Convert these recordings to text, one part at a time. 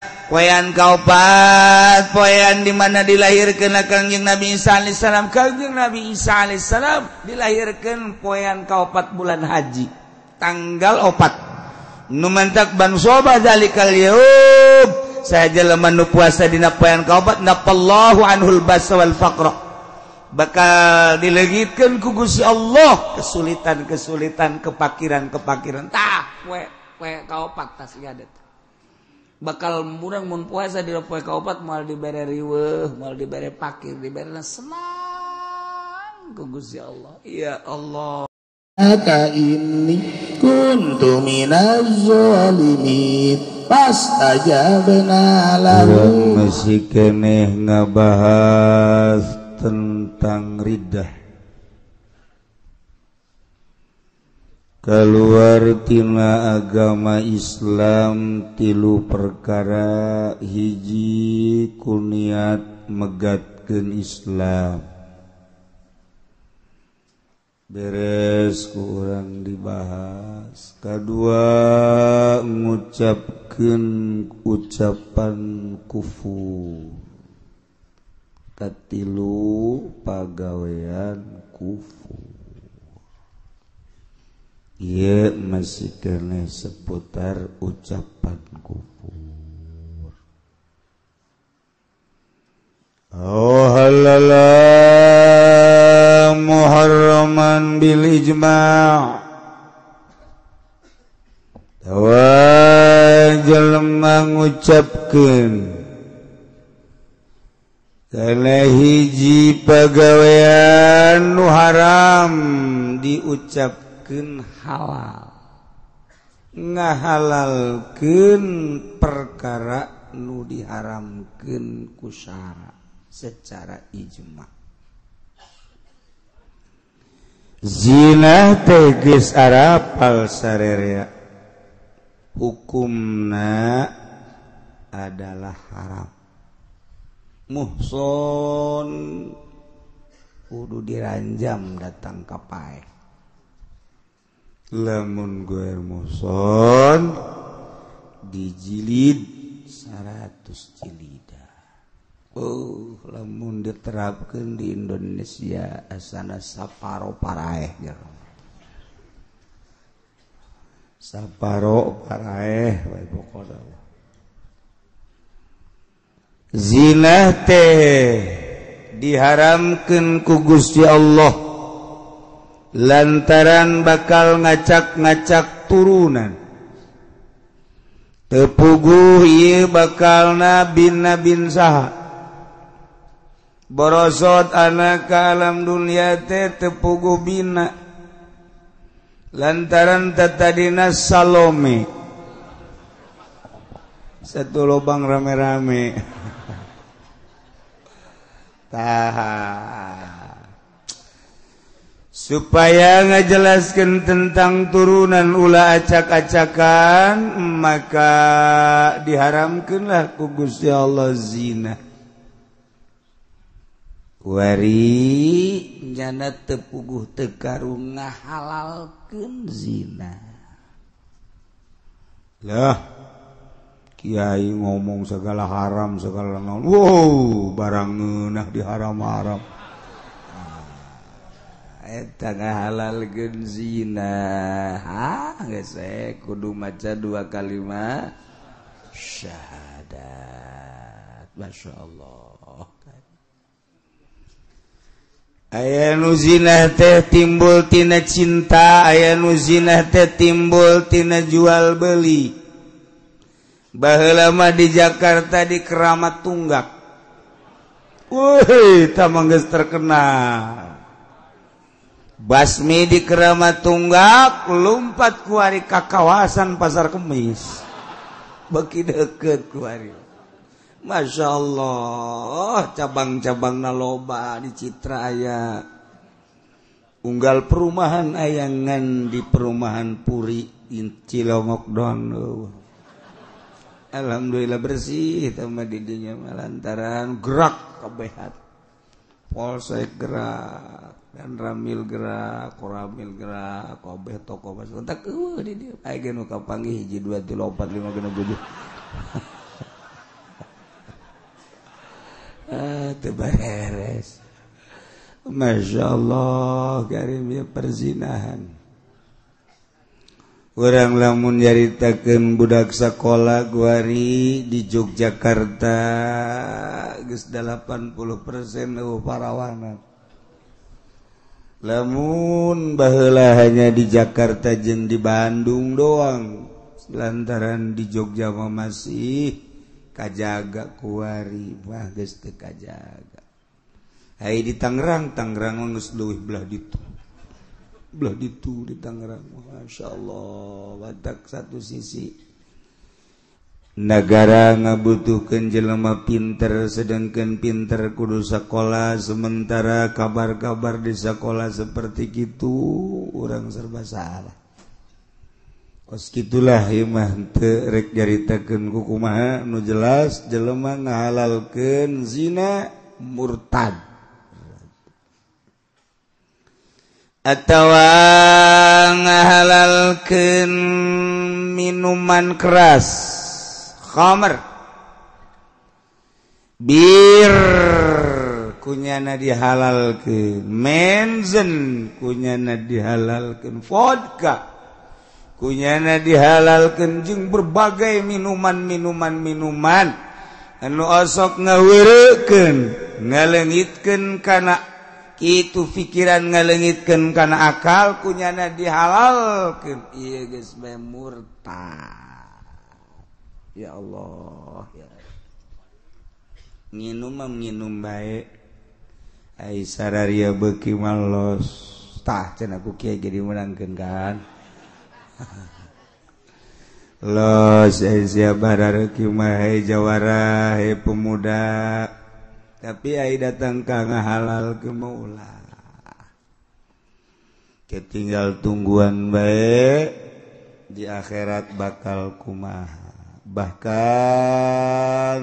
Poean kaopat, poean di mana dilahirkeun Kangjeng Nabi Isa alaihissalam. Kangjeng Nabi Isa alaihissalam dilahirkeun poean kaopat bulan haji, tanggal 4. Nu mantak bansoba zalikal yaum, saja jelema nu puasa dina poean kaopat nafallahu anhul basa wal faqra. Bakal dileungitkeun ku Gusti Allah kesulitan-kesulitan, kepakiran-kepakiran. Tah, poe poe kaopat tas ieu bakal murang mun puasa di poe kaopat moal dibere riweuh, moal dibere pakir, dibere senang ku Gusti Allah. Ya Allah. Ka inni kuntu minaz zalimin fastajabna lahu. Masih keneh ngabahas tentang riddah. Keluar tina agama Islam tilu perkara, hiji kuniat megatkeun Islam, beres ku urang dibahas. Kadua ngucapkeun ucapan kufur. Katilu pagawean kufur. Ieu masih kena seputar ucapan kufur. Oh halala muharraman bil ijma'. Tawa jelema ngucapkeun kana hiji pagawean nu haram diucap halal, ngahalalkeun perkara nu diharamkeun ku syara secara ijma. Zina teh geus arapal sarerea, hukumna adalah haram. Muhson kudu diranjam datang ka paeh. Lamun goer muhson dijilid 100 jilida. Oh, lamun diterapkan di Indonesia asana saparo paraeh jero. Saparo paraeh wae pokona. Zina teh diharamkeun ku Gusti Allah lantaran bakal ngacak-ngacak turunan. Tepuguh ieu bakal nabin-nabin saha. Borosot anak ka alam dunia teh tepuguh bina. Lantaran tatadina Salome. Satu lubang rame-rame. Tah. Supaya ngajelaskan tentang turunan ulah acak-acakan, maka diharamkanlah ku Gusti Allah zina. Wari nyana tepuguh tekarung ngahalalkeun zina. Lah, kiai ngomong segala haram segala naon. Wow, barang ngeunah diharam-haram. Eta ngahalalkeun zina. Ha, geus kudu maca dua kalimat syahadat. Masya Allah. Aya nu zina teh timbul tina cinta, aya nu zina teh timbul tina jual beli. Baheula mah di Jakarta di Keramat Tunggak. Wih, tah geus terkenal. Basmi di Keramat Tunggak lumpat kuari ka kawasan Pasar Kemis. Beki deket kuari. Masya Allah, cabang-cabang loba di Citra aya. Unggal perumahan ayangan di perumahan Puri Cilongok doang. Alhamdulillah bersih sama didinya lantaran gerak kabehat. Polsek gerak dan Ramil gerak, Koramil gerak, kabeh toko pas kontak eueuh di dieu. Aya ge nu kapanggih 1 2 3 4 5 6 7. teu beres. Masya Allah karim ya perzinahan. Urang lamun nyaritakeun budak sakola guari di Yogyakarta geus 80% eueuh parawanan. Lamun baheula hanya di Jakarta jeung di Bandung doang, lantaran di Jogja mah masih kajaga kuari mah geus teu kajaga. Hai di Tangerang, Tangerang geus leuwih belah ditu. Belah ditu di Tangerang. Masya Allah, batak satu sisi negara ngabutuhkeun jelema pinter, sedangkan pinter kudu sekolah, sementara kabar-kabar di sekolah seperti gitu urang serba salah. Kos kitulah ieu mah teu rek nyaritakeun ku kumaha nu jelas jelema ngahalalkeun zina murtad. Atawa ngahalalkeun minuman keras khamr bir kunyana dihalalkeun, menzen kunyana dihalalkeun, vodka kunyana dihalalkeun, jeung berbagai minuman-minuman anu osok ngaweurekeun ngaleungitkeun kana itu pikiran, ngalengitkeun kana akal kunyana dihalalkeun, ieu geus bae murtad. Ya Allah, ya nginum mah nginum bae, ai sararia beuki malos tah cenah ku kiai ge dimeunangkeun kan. Los ai sia barareuki mah hei jawara hei pemuda, tapi ai datang ka ngahalal ke maulah. Ketinggal tungguan bae di akhirat bakal kumaha. Bahkan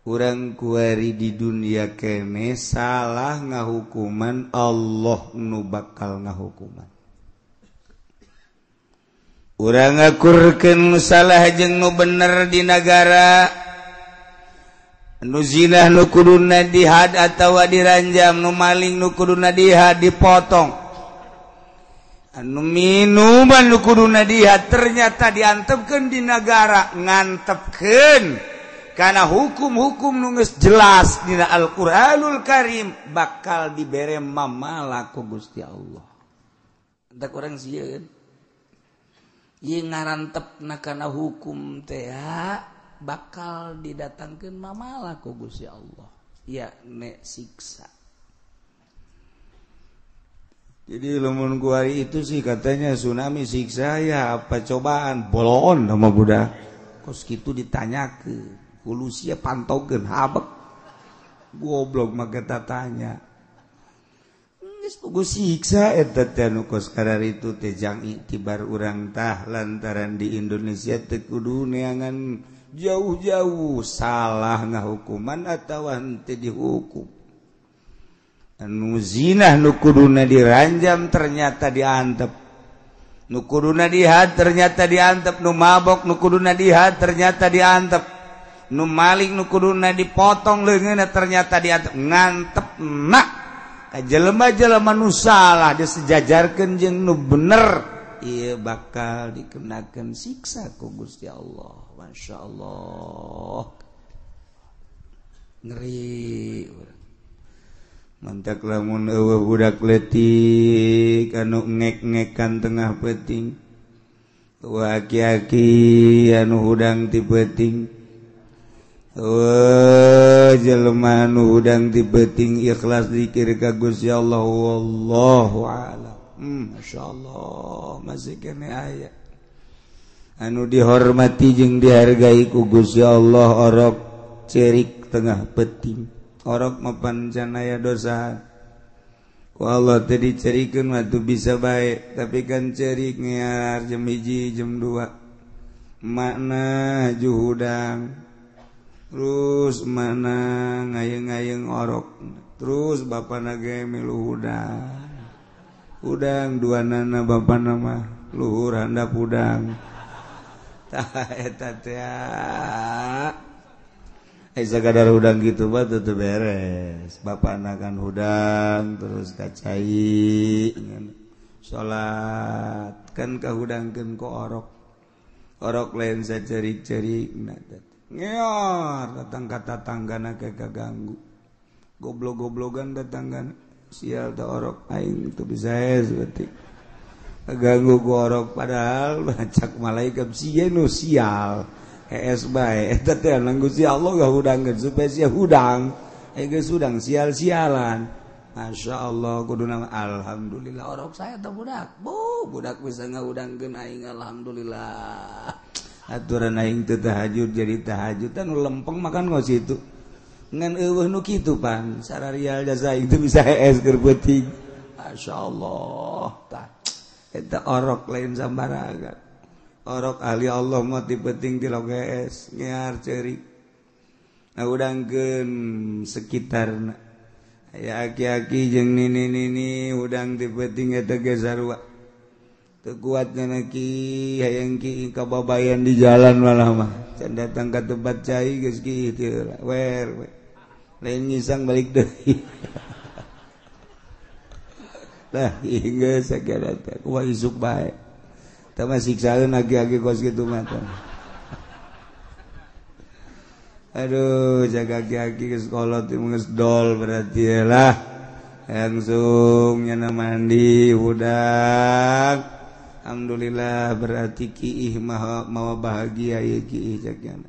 urang kuari di dunia kene salah ngahukuman, Allah nu bakal ngahukuman. Urang ngakurkeun salah jeung nu bener di nagara. Nu zinah nu kuduna dihad atawa diranjam, nu maling nu kuduna dihad dipotong, anu minuman nu kuduna dihad ternyata diantepkeun di nagara, ngantepkeun karena hukum-hukum nu geus jelas dina Al-Qur'anul Karim bakal dibere mamala ku Gusti Allah. Entak urang sieun ieu ngarantepna kana hukum teh bakal didatangkeun mamala ku Gusti Allah, ya nek siksa. Jadi lamun kuari itu sih katanya tsunami siksa ya apa cobaan bolon sama budak. Kos kitu ditanyakeun, kulusia pantogeun habek. Goblok mah kita tanya. Geus pugu siksa eta teh nu kos kararitu teh jang iktibar urang tah lantaran di Indonesia teu kudu neangan jauh-jauh salah ngahukuman atawa henteu dihukum. Anu zinah nu kuduna diranjam ternyata diantep, nu kuduna dihad ternyata diantep, nu mabok nu kuduna dihad ternyata diantep, nu maling nu kuduna dipotong leungeunna ternyata diantep. Ngantep nak ka jelema-jelema nu salah disejajarkeun jeung nu bener, ieu bakal dikenakeun siksa ku Gusti Allah. Masya Allah, ngeri. Mantak lamun eueuh budak leutik anu ngek-ngekan tengah peuting, eueuh aki-aki anu hudang ti peuting, eueuh jelema anu hudang ti peuting ikhlas zikir ka Gusti Allah, wallahu a'lam. Masya Allah, masih kene aya anu dihormati jeung dihargai ku Gusti Allah orok cerik tengah peuting, orok mapan canaya dosa ku Allah teh dicerikeun mah teu bisa bae, tapi kan cerik ngear jam 1 jam 2 makna juhudang, terus makna ngayeng-ngayeng orok, terus bapana ge milu hudang hudang dua nana bapana mah luhur handap hudang. Tah eta teh Sakadar hudang gitu mah teu beres. Bapana kan hudang terus kacai salat kan kahudangkeun ku orok. Orok lain sacerik-cerik ngeor datang ka tatanggana ke kaganggu. Goblok-goblogan datanggana sial teh orok aing teu bisa berarti. Kaganggu ku orok padahal cak malaikat sieun nu sial. Es bae eta teh nang Gusti Allah ngahudangkeun supaya sia hudang. Geus hudang sial-sialan. Masya Allah kudu nama alhamdulillah orok saya teh budak. Bu, budak bisa ngahudangkeun aing alhamdulillah. Aturan aing teu tahajud jadi tahajud teh nu lempeng makan kos itu. Ngan eueuh nu kitu pan sararial jasa aing teu bisa hees keur peuting. Masya Allah tah. Eta orok lain sambarangan. Orok ahli Allah mah ti penting ti loges ngear ceurik. Ngahudangkeun sekitarna. Aya aki-aki jeung nini-nini hudang ti penting eta ge sarua. Teu kuat nya ki hayang ki kababayan di jalan malah mah. Can datang ka tempat cai geus ki teu wer we. Lain ngisang balik deui. Lah geus sagala teh kumaha isuk bae. Tama siksaeun agi-agi kos kitu mah. Aduh, jaga agi-agi geus kolot geus dol berarti lah. Langsung nyana mandi budak. Alhamdulillah berarti kiih maha mawa bahagia ieu kiih cak nyana.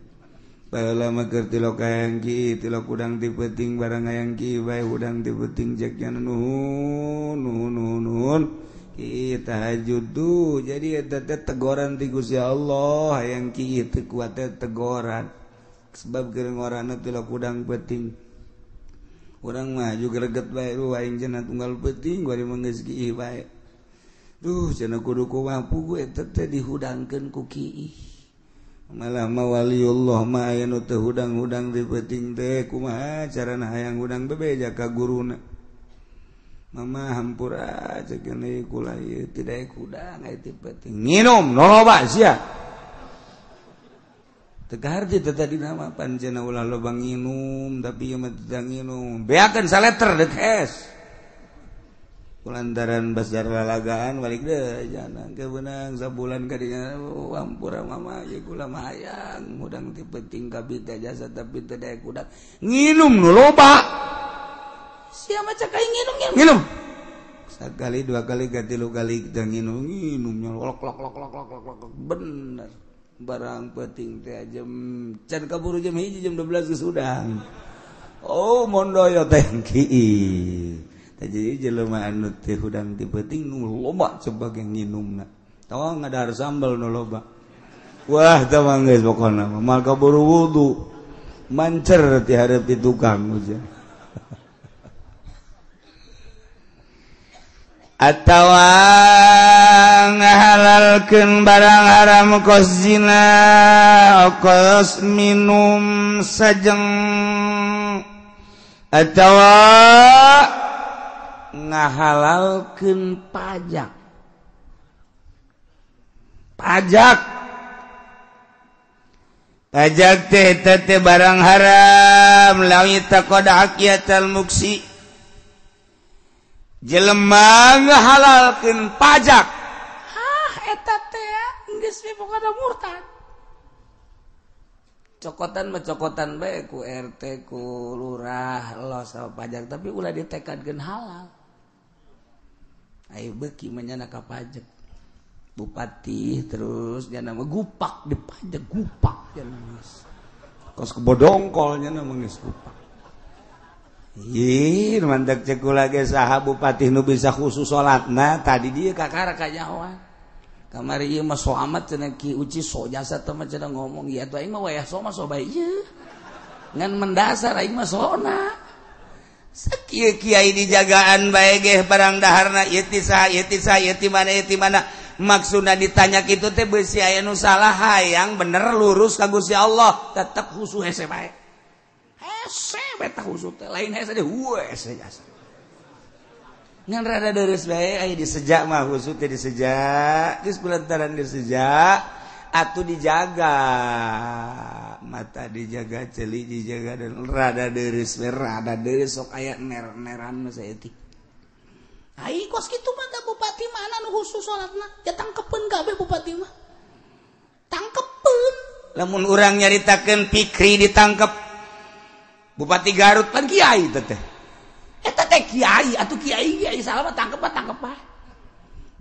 Baheula mah keur tilok hayang kiih, tilok hudang ti peuting barang hayang kiih bae hudang ti peuting cak nyana nuhun nuhun nuhun nuhun. Ih tahajud tuh jadi eta teh tegoran ti Gusti Allah hayang kieu teu kuat teh tegoran sebab keur ngorana tilok hudang peuting urang mah juga greget bae aing cenah tunggal peuting bari mah geus kieu bae duh cenah kudu kumaha pugu eta teh dihudangkeun ku kieu malah mah waliullah mah aya nu teu hudang-hudang di peuting teh kumaha carana hayang hudang bebeja ka guruna. Mama hampura cek ieu kula ieu tidak hudang aya ti peuting nginum loba sia teu kaharti teh tadi nama panjenengan ulah loba nginum tapi ieu mah teu nginum beakeun saleter deuk es kulantaran basar lalagaan balik deui jangan kebeunang sabulan kadinya hampura mama ieu kula mah hayang hudang ti peuting kabeh teh jasa tapi teu daek hudang nginum nu loba. Siapa cak aing nginum nginum. Sekali dua kali tilu kali kita nginum nginumnya lok lok lok lok lok lok bener. Barang penting teh jam can kaburu jam 1 jam 12 geus hudang. Oh mondoyo teh kieu. Tah jadi jelema anu teh hudang ti peuting nu loba sebagai nginumna. Tong ngadahar sambal nu loba. Wah tah mah geus pokona mah mal kaburu wudu. Mancer ti hareup ti tukang uja. Atawa ngahalalkeun barang haram kos zina kos minum sajeng atawa ngahalalkeun pajak pajak pajak teh teh barang haram lawi taqad haqiyatal muksi jelema ngahalalkeun pajak hah eta teh geus we pokona murtad cokotan mah cokotan bae ku RT ku lurah los sama pajak tapi ulah ditekadkeun halal ayo beuki mah nyana ka pajak bupati terus nyana mah gupak di pajak gupak nyana geus kos kebodongkol nyana mah geus gupak. Ih, mantak cekula ge saha bupati nu bisa khusus salatna tadi dia kakara kanyahoan. Kamari ieu mah so amat cenah Ki Uci so jasa teh mah cenah ngomong ieu atuh aing mah wayah so mah so bae ieu. Ngan mendasar aing mah sona. Sakieu kiai dijagaan bae ge barang daharna ieu ti saha ieu ti saha ieu ti mana ieu ti mana. Maksudna ditanya kitu teh beusi aya nu salah hayang bener lurus ka Gusti Allah tetep khusus hese bae. Hese beta khusus teh lain hese deh hese jasa. Ngan rada deres bae aya disejak mah khusus teh disejak geus kulantaran disejak atuh dijaga Mata dijaga, ceuli dijaga dan rada deureuh we rada deureuh sok aya ner-neran mah saeutik. Ai kos kitu mah da bupati mana nu khusus salatna? Ya tangkepeun kabeh bupati mah. Tangkepeun. Lamun urang nyaritakeun Pikri ditangkep Bupati Garut pan kiai teh teh. Eta teh kiai atuh kiai kiai salah mah tangkep tangkep bae.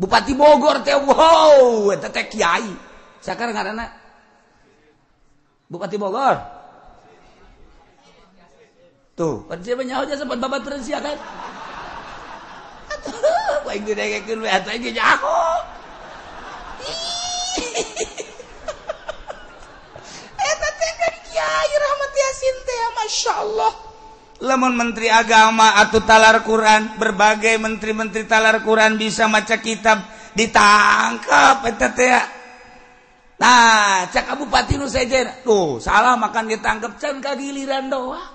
Bupati Bogor teh wow eta teh kiai. Sakarang ngaranna Bupati Bogor. Tuh, pan sia nyaho sempat babaturan sia kan. Atuh, aing didengekeun we atuh aing nyaho. Eta teh kan kiai Rahmat Yasin teh masyaallah. Lamun menteri agama atau talar Quran, berbagai menteri-menteri talar Quran bisa maca kitab ditangkap eta teh. Nah, cak bupati nu sejen, tuh salah makan ditangkap can kagiliran doang.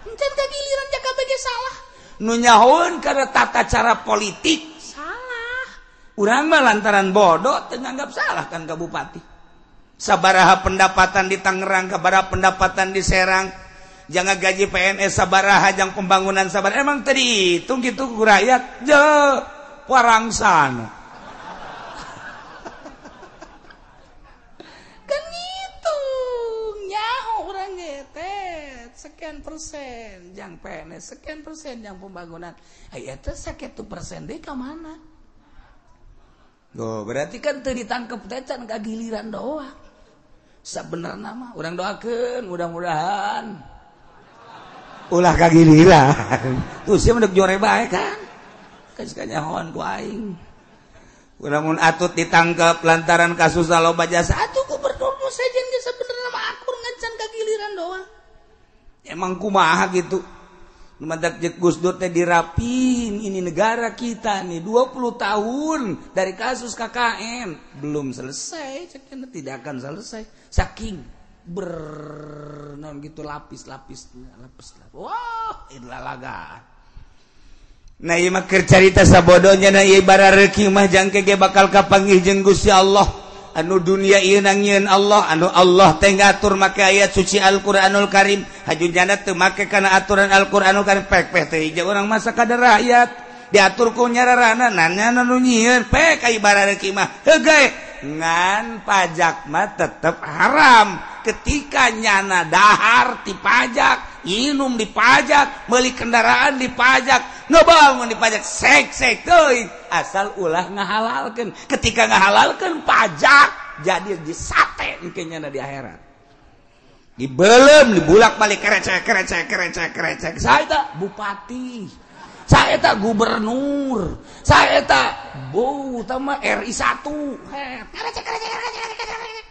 Can kagiliran cak kabeh salah. Nu nyahoeun kana tata cara politik salah. Urang mah lantaran bodoh teu nganggap salah kan ka bupati. Sabaraha pendapatan di Tangerang, sabaraha pendapatan di Serang, jangan gaji PNS sabaraha, jang pembangunan sabaraha. Emang tadi hitung gitu ku rakyat je parangsana. Kan ngitung nyaho urang ge teh sekian persen jang PNS, sekian persen jang pembangunan. Ai eta sakitu persen deui ka mana? Oh, berarti kan teu ditangkep teh can kagiliran doang. Sabenerna mah urang doakeun mudah-mudahan ulah kagiliran. Tuh sia mah deuk jore bae kan. Geus kanyahoan ku aing. Lamun atut ditangkep lantaran kasus loba jasa atuh gubernur nu sejen ge sabenerna mah akur ngan can kagiliran doang. Emang kumaha gitu. Nu mantak jeung Gus Dur teh dirapin ini negara kita nih 20 tahun dari kasus KKN belum selesai, ceknya tidak akan selesai. Saking bernon gitu lapis-lapis lapis. Wah, idlalaga. Nah ieu mah keur carita sabodonya na ieu barareuki mah jangke ge bakal kapanggih jeung Gusti Allah. Anu dunia ieu nangieun Allah, anu Allah teh ngatur make ayat suci Al-Qur'anul Karim. Haju jana teu make kana aturan Al-Qur'anul Karim pek-pek teh hiji urang masa kada rakyat diatur ku nyararana nanya nu nyieun pek ai barareuki mah heuh ngan pajak mah tetep haram. Ketika nyana dahar dipajak, minum dipajak, beli kendaraan dipajak, ngebangun dipajak, sek-sek teuing asal ulah ngahalalkeun. Ketika ngahalalkeun pajak jadi disate engke nyana di akhirat. Dibelem, dibulak-balik kerecek kerecek kerecek kerecek. Saya tak bupati, saya tak gubernur, saya tak bu tama RI 1. Kerecek kerecek kerecek kerecek.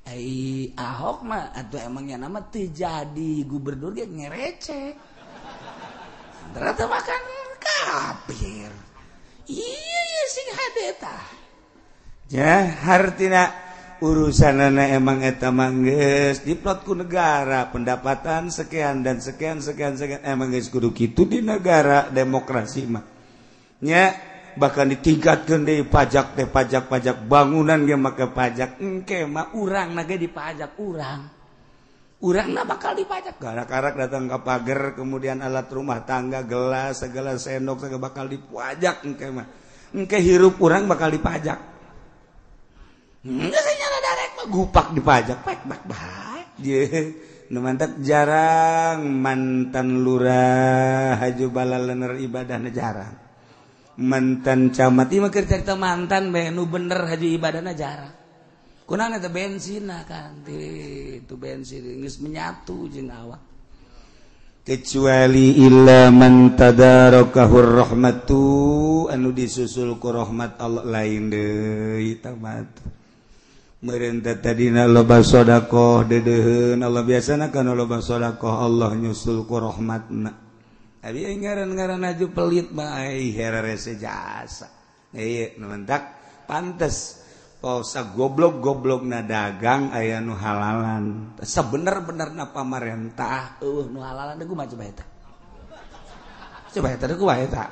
Ai Ahok mah atau emangnya nama teu jadi gubernur ge ngerecek. Ternyata makan kafir. Iya sing hade tah. Ya hartina urusanana emang eta mah geus diplot ku negara pendapatan sekian dan sekian sekian sekian emang geus kudu kitu di negara demokrasi mah. Nya bahkan ditingkatkeun deui pajak teh pajak-pajak bangunan ge make pajak engke mah urangna ge dipajak urang. Urangna bakal dipajak. Gara-gara datang ke pagar kemudian alat rumah tangga gelas segala sendok segala bakal dipajak engke mah. Engke hirup urang bakal dipajak. Geus nyana darek mah gupak dipajak pek bak bae. Ye, nu mantak jarang mantan lurah haju balalener ibadahna jarang. Mantan camat ieu mah keur carita mantan bae nu bener haji ibadahna jarang. Kunaon eta bensinna kan itu bensin geus menyatu jeung awak. Kecuali illa man tadarakahur rahmatu anu disusul ku rahmat Allah lain deui tah mah. Meureun teh tadina loba sedekah deudeuheun Allah biasana kana loba sedekah Allah nyusul ku rahmatna. Abi ngaran-ngaran aju pelit mah ai herese jasa. Ieu nu mentak pantes pausa goblok-goblokna dagang aya nu halalan. Sabener-benerna pamarentah eueuh nu halalan deui kumaha coba eta. Coba eta deui kumaha eta.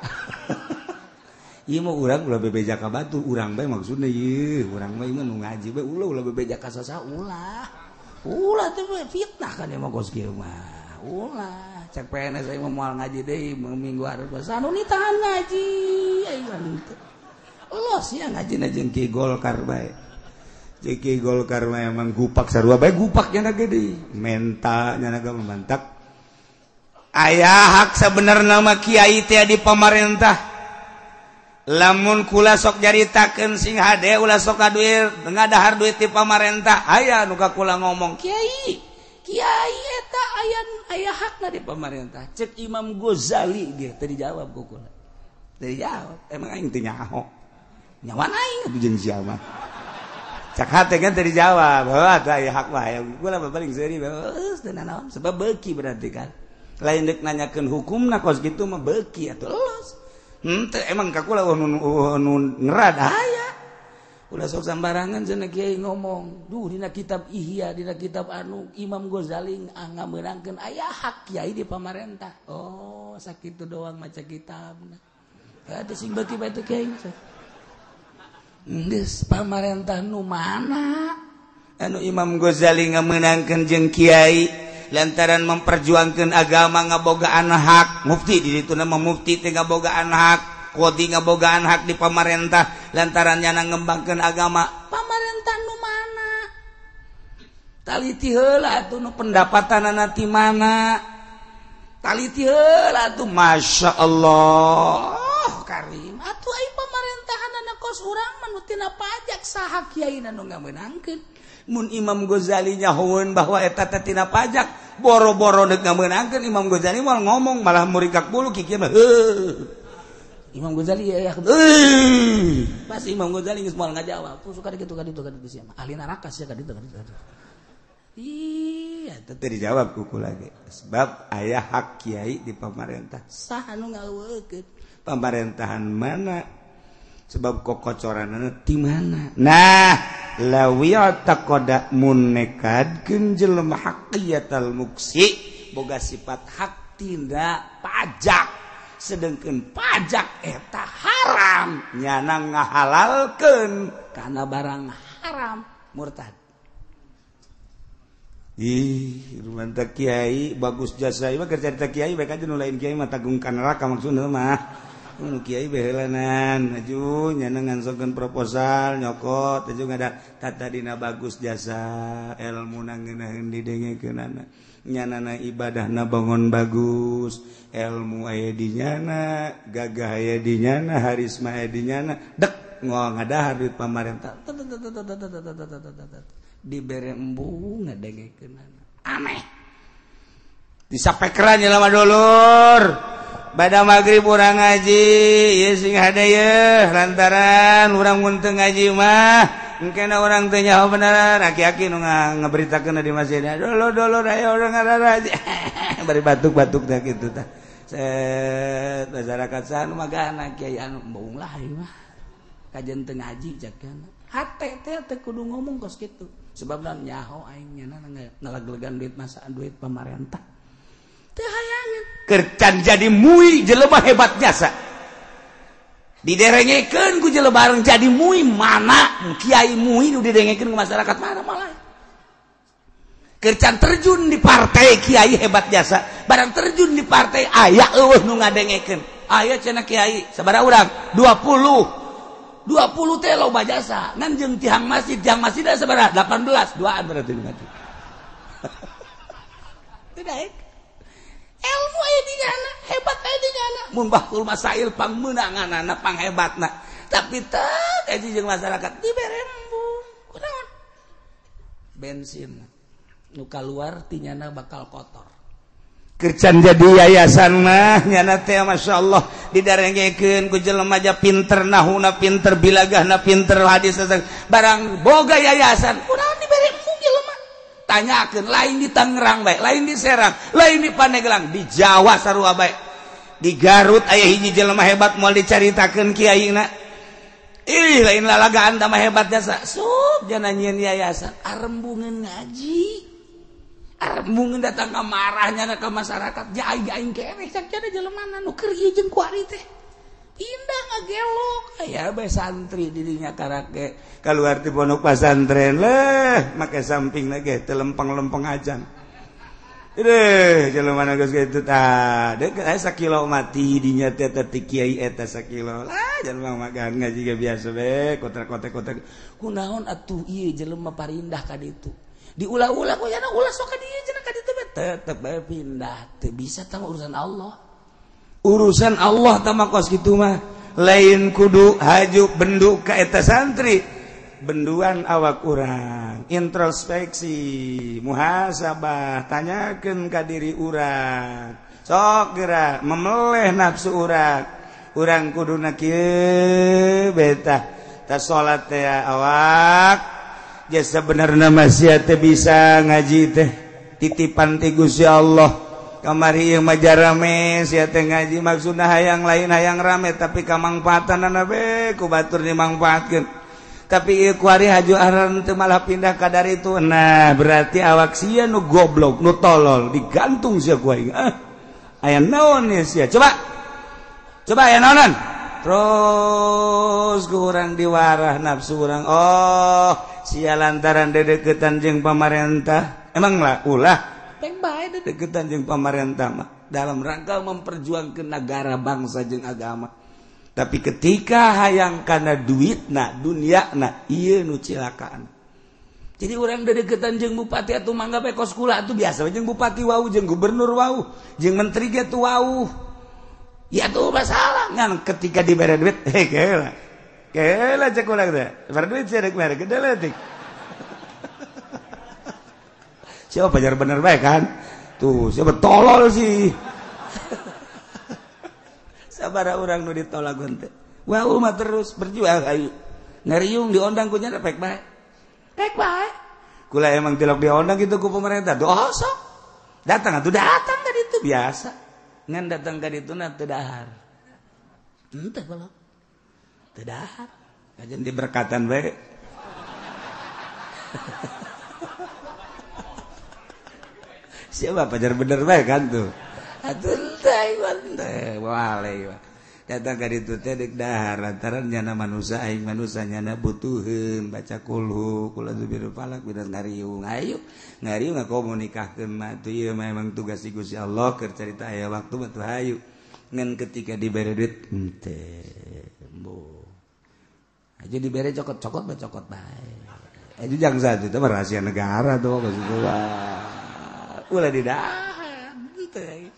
Ieu mah urang ulah bebeja ka batu, urang bae maksudna ieu, urang bae mah nu ngaji bae ulah ulah bebeja ka sasa ulah. Ulah teh fitnah kan emang kos kieu mah. Ulah cek PNS aing mah moal ngaji deui minggu hareup anu nitahan ngaji aing mah teu. Los ya ngaji jeung Ki Golkar bae. Jeung Ki Golkar mah emang gupak sarua bae gupak nya gede. Menta nya naga mantak. Aya hak sabenerna mah kiai teh di pamarentah. Lamun kula sok nyaritakeun sing hade ulah sok kaduir ngadahar duit ti pamarentah aya nu ka kula ngomong kiai kiai eta aya aya hakna di pamarentah cek Imam Ghazali ge teu dijawab ku kula teu dijawab emang aing teu nyaho nyawan aing atuh jeung sia mah cak hate kan teu dijawab heuh atuh aya hak mah aya kula paling seuri geus teu nanaon sebab beuki berarti kan lain deuk nanyakeun hukumna kos kitu mah beuki atuh los. Henteu emang ka kula nu ngerad aya. Ulah sok sambarangan cenah kiai ngomong. Duh dina kitab Ihya, dina kitab anu Imam Ghazali ngameunangkeun aya hak kiai di pamarentah. Oh, sakitu doang maca kitabna. Heuh sing beuki bae teh kiai. Geus pamarentah nu mana? Anu Imam Ghazali ngameunangkeun jeung kiai lantaran memperjuangkan agama ngabogaan hak mufti di ditu nama mufti teh ngabogaan hak qadhi ngabogaan hak di pamarentah lantaran nyana ngembangkeun agama pamarentah nu mana taliti heula atuh nu pendapatanana ti mana taliti heula atuh Masya Allah karim atuh ai pamarentahanana kos urang mah nu tina pajak saha kiaina nu ngamenangkeun. Mun Imam Ghazali nyahoeun bahwa eta teh tina pajak boro-boro deuk ngamenangkeun Imam Ghazali moal ngomong malah murikak bulu kikieu mah heuh Imam Ghazali ya heuh pas Imam Ghazali geus moal ngajawab suka kitu ka ditu sia mah ahli neraka sia ka ditu ka ditu. Iya teh teu dijawab ku kula ge sebab aya hak kiai di pamarentah saha nu ngaweukeun pamerintahan mana sebab kokocoranana ti mana. Nah lawiya taqada munekadkeun jelema haqiyatal muksi boga sifat hak tindak pajak sedengkeun pajak eta haram nyana ngahalalkeun kana barang haram murtad. Ih mantap kiai bagus jasa ieu mah keur carita kiai bae aja nu lain kiai mah tanggung ka neraka maksudna mah. Nu kiai behelanan aju nyana ngansongkeun proposal nyokot aju ngada tata dina bagus jasa elmuna ngeunaheun didengekeunana nyanana ibadahna bangun bagus elmu aya di nyana gagah aya di nyana harisma aya di nyana dek ngadahar duit pamarentah dibere embung ngadengekeunana aneh disapekeran jelema dulur. Bada maghrib urang ngaji ieu sing hade yeuh lantaran urang mun teu ngaji mah engkena urang teu nyaho bener aki-aki nu ngaberitakeun di masjid dulur-dulur ayo urang ngaji bari batuk-batuk teh kitu tah set masyarakat sanu magana kiai anu embung lah ieu mah kajen teu ngaji cakana hate teh teu kudu ngomong kos kitu sebab nyaho aing nyana ngaleglegan duit masa duit pamarentah kercan jadi mui jelema hebat jasa diderengekeun ku jelema bareng jadi mui mana kiai mui nu didengekeun ku masyarakat mana malah kercan terjun di partai kiai hebat jasa barang terjun di partai aya eueuh nu ngadengekeun aya cenah kiai sabaraha urang 20 teh loba jasa ngan jeung tiang masjid sabaraha 18 duaan berarti nu ngaji tidak ilmu aya di nyana hebat aya di nyana mun bahul masail pangmeunanganana panghebatna tapi teu kaji jeung masyarakat dibere embung kunaon bensin nu kaluar ti nyana bakal kotor kercan jadi yayasan mah nyana teh masyaallah didarengekeun ku jelema aja pinter nahuna pinter bilagahna pinter hadis barang boga yayasan kunaon dibere embung jelema tanyakeun lain di Tangerang bae lain di Serang lain di Pandeglang di Jawa sarua bae di Garut aya hiji jelema hebat moal dicaritakeun kiaina ih lain lalagaan tambah hebat jasa sup jana nyieun yayasan arembungeun ngaji arembungeun datang ka marahnya ka masyarakat ja aing keneh cak jana jelemana nu keur ieu jeung kuari teh Pindah ngagelok aya bae santri dirinya karake keluar ti pondok pesantren leh make samping ge teu lempeng-lempeng ajan. Deh, jelema geus kitu tah. Deuk aya sakilo mati dinya teh teh kiai eta sakilo. Lah jelema makan ngaji ge biasa be, kotak-kotak-kotak. Kunaon atuh ieu jelema parindah ka ditu. Diulah-ulah ku nya ulah sok ka dieu cenah ka ditu bae tetep bae pindah. Teu bisa tah urusan Allah. Urusan Allah tah mah kos kitu mah. Lain kudu haju bendu ka eta santri. Benduan awak urang, introspeksi, muhasabah, tanyakeun ka diri urang. Sok geura memeleh nafsu urang. Urang kuduna kieu betah. Ta salat teh awak jasa benerna mah sia teh bisa ngaji teh titipan ti Gusti Allah. Kamari ieu mah jarame sia teh ngaji maksudna hayang lain hayang rame tapi kamangfaatanana be ku batur dimangfaatkeun. Tapi kuari haju aran teu malah pindah ka dari itu. Nah, berarti awak sia nu goblok, nu tolol, digantung sia ku aing. Ah, aya naon ye sia? Coba. Coba aya naonan? Terus ku urang diwarah nafsu urang. Oh, sia lantaran dedeketan jeung pamarentah. Emang lah ulah peng bae dedeketan jeung pamarentah mah dalam rangka memperjuangkeun negara, bangsa jeung agama. Tapi ketika hayang karena duit na dunia na iya nu cilakaan. Jadi orang dedeketan jeung bupati atuh mangga bae kos kula atuh biasa jeung bupati wau jeung gubernur wau jeung menteri ge tuh wau. Ya tuh masalah ngan ketika dibere duit heh keula. Keula cek urang teh. Bere duit sia rek mere gede leutik. Siapa pajar bener bae kan? Tuh siapa tolol sih. Sabara orang nu ditolak teh. Wah mah terus berjuang ayo. Ngariung diondang ku nya pek bae. Pek bae. Kula emang tilok diondang gitu ku pemerintah. Doh sok. Datang atuh datang ka ditu biasa. Ngan datang ka ditu na teu dahar. Henteu balok. Teu dahar. Kajen diberkatan bae. Siapa pajar bener bae kan tuh. Datang ka ditu teh deuk dahar lantaran nyana manusia aing manusia nyana butuheun baca kulhu kula zubir falak bidas ngariung ayo ngariung ngakomo nikahkeun mah tuh ieu mah emang tugas si Gusti Allah keur carita aya waktu mah tuh hayu ngan ketika dibere duit henteu embo aja dibere cokot-cokot bae cokot bae aja jang satu itu mah rahasia negara tuh kos itu ulah didahar henteu.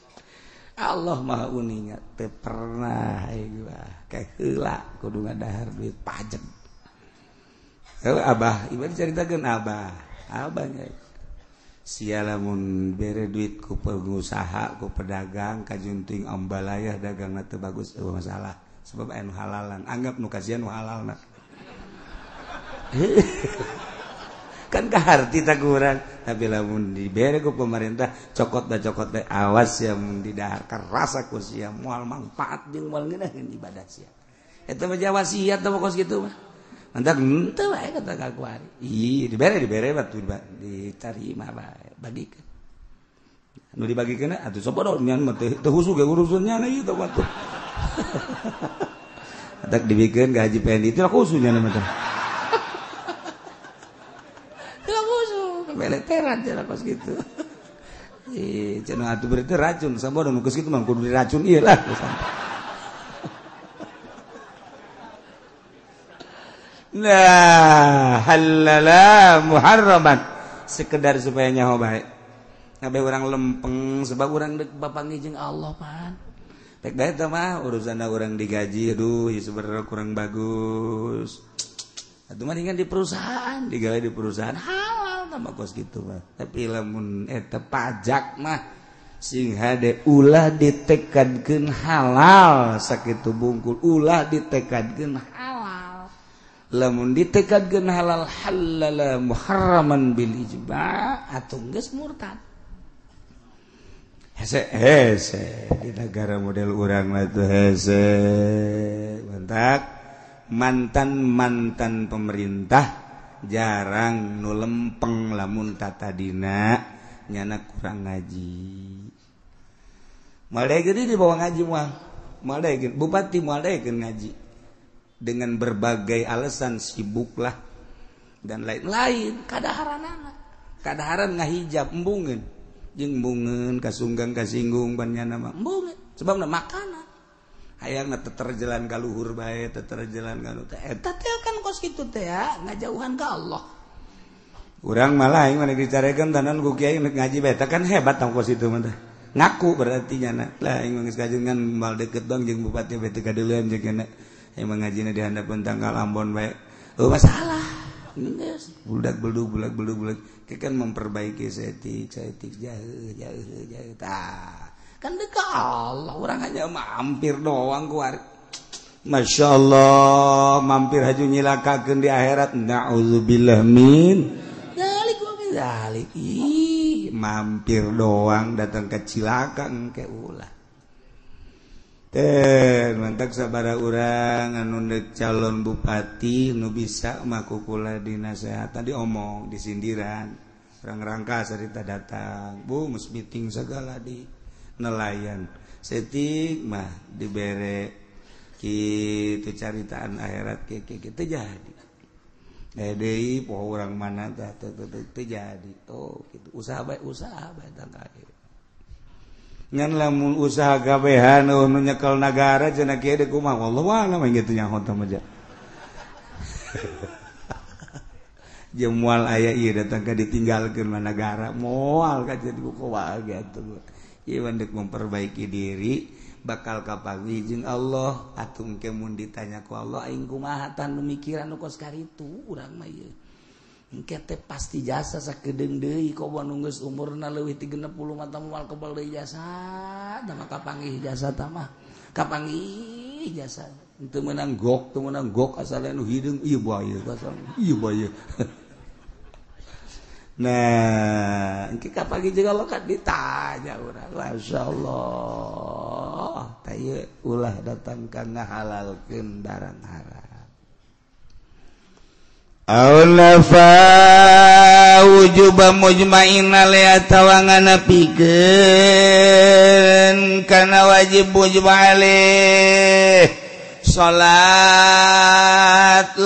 Allah maha uninga teu pernah gua kaheula kudu ngadahar duit pajak. Heuh abah, ieu dicaritakeun abah. Abah nya sia lamun bere duit ku pengusaha, ku pedagang kajunting ambalayah dagangna teu bagus eueuh masalah. Sebab aya nu halalan, anggap nu kasihan nu halalna. Kan kaharti taguran tapi lamun dibere ku pemerintah cokot da cokot da awas ya mun didahar kerasa ku sia moal manfaat jeung moal ngeunaheun ibadah sia eta mah wasiat teh kos kitu mah mantak henteu wae kata ka kuari ih dibere batu diterima bae bagikeun nu dibagikeun atuh sobodo nyan mah teu husu ge urusannya ieu teh batu atak dibikeun ka Haji Pendi teh khususnya mah teh beleteran cenah kos kitu. Ih, cenah atuh berarti racun, sabodo nu geus kitu mah kudu diracun ieu lah. Nah, halala muharraman. Sekedar supaya nyaho bae. Ngabe urang lempeng sebab urang deuk bapanggih jeung Allah pan. Pek bae teh mah urusanna urang digaji aduh ieu sebenarnya kurang bagus. Atuh mendingan di perusahaan, digawe di perusahaan halal tambah kos gitu mah. Tapi lamun eta pajak mah sing hade ulah ditekadkeun halal sakitu bungkul ulah ditekadkeun halal. Lamun ditekadkeun halal halala muharraman bil ijma' atuh geus murtad. Hese hese di negara model urang mah tuh hese mantak. Mantan-mantan pemerintah jarang nu lempeng lamun tatadina nyana kurang ngaji. Malah gede dibawa ngaji moal. Moal daekeun bupati, moal daekeun ngaji. Dengan berbagai alasan sibuklah dan lain-lain, kadaharanana. Kadaharan ngahijab embungeun. Jeung embungeun kasunggang kasinggung banyana mah embungeun. Sebabna makanan. Hayangna teterjalan ka luhur bae, teterjalan ka nu teh. Eta teh kan kos kitu teh ya, ngajauhan ka Allah. Urang malah aing mah dicarekan tanan ku kiai nek ngaji bae, kan hebat tong kos itu mah teh. Ngaku berarti nyana. Lah aing mah geus kajengan mal deket bang jeung bupati bae teu kadeuleuan jeung kana. Aing mah ngajina di handapeun tanggal Ambon bae. Oh masalah. Geus budak beldug budak beldug budak. Kan memperbaiki setik setik jauh jauh jauh tah. Kan dekat Allah, orang hanya mampir doang keluar. Masya Allah, mampir haju nyilakakeun di akhirat. Na'udzubillah min dzalik wa min dzalik. Ih, mampir doang datang ke cilaka engke ulah. Teh, mantak sabara urang anu deuk calon bupati nu bisa mah kukula dinasehatan diomong, disindiran. Urang rangka sarita datang, bu geus meeting segala di nelayan setik mah dibere kitu caritaan akhirat kieu jadi deui poho urang mana tah teu jadi oh kitu usaha bae tangka ngan lamun usaha kabehan nu nyekel nagara cenah kieu deui kumaha wallahu a'lam kitu nyaho teh mah jeung moal aya ieu datang ka ditinggalkeun mah nagara moal ka jadi kumaha kitu. Ieu dek memperbaiki diri bakal kapanggih jeung Allah atuh engke mun ditanya ku Allah aing kumaha tah nu mikiran nu kos karitu urang mah ieu engke teh pasti jasa sakedeung deui komo nu geus umurna leuwih ti 60 mah tah moal kebal deui jasa tah mah kapanggih jasa tah mah kapanggih jasa teu meunang gok asal nu hideung ieu bae asal ieu bae. Nah, engke pagi juga lo kan ditanya urang. Masya Allah, tah ieu ulah datang ka ngahalalkeun barang haram. Aulafa wujuba mujma'in alaiha tawangana pikeun kana wajib mujma' alaih salat 5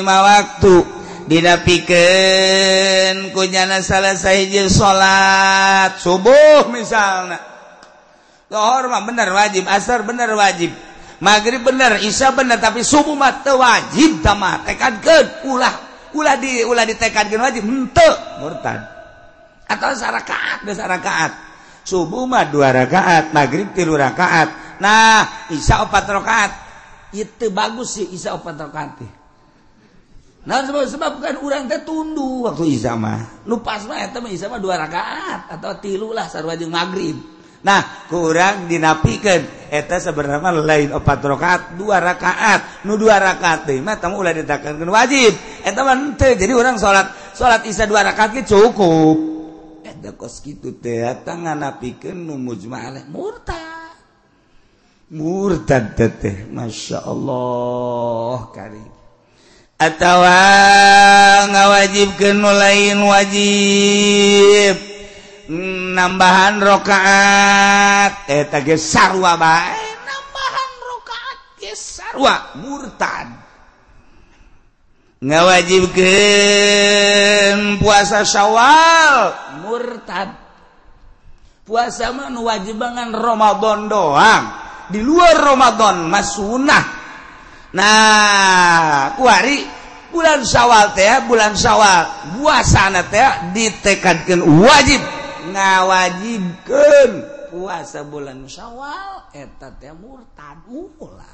waktu. Dinapikeun kunyana salah sahiji salat subuh misalna, zuhur mah bener wajib, asar bener wajib, maghrib bener, isya bener, tapi subuh mah teu wajib tah mah tekadkeun ulah ulah ditekadkeun wajib henteu murtad. Atau sarakaat geus sarakaat, subuh mah 2 rakaat, maghrib 3 rakaat, nah isya 4 rakaat. Itu bagus sih isya 4 rakaat teh. Nah sebab kan urang teh tunduh waktu isya mah. Nu pas mah eta mah isya mah 2 rakaat atau 3 lah sarua jeung maghrib. Nah, kurang dinapikeun eta sebenarnya lain 4 rakaat, 2 rakaat. Nu 2 rakaat teh mah tamu ulah ditakeun wajib. Eta mah henteu. Jadi urang salat isya 2 rakaat ge cukup. Eta kos kitu teh eta nganapikeun nu mujma' alaih murtad. Murtad teh, Masya Allah karim. Atawa ngawajibkeun nu lain wajib nambahan rakaat eta ge sarua bae, nambahan rakaat ge sarua murtad. Ngawajibkeun puasa Syawal murtad. Puasa mah nu wajib ngan Ramadan doang, di luar Ramadan mah sunah. Nah, kuari bulan Syawal teh, bulan Syawal puasana teh ditekadkeun wajib, ngawajibkeun puasa bulan Syawal eta teh murtad ulah.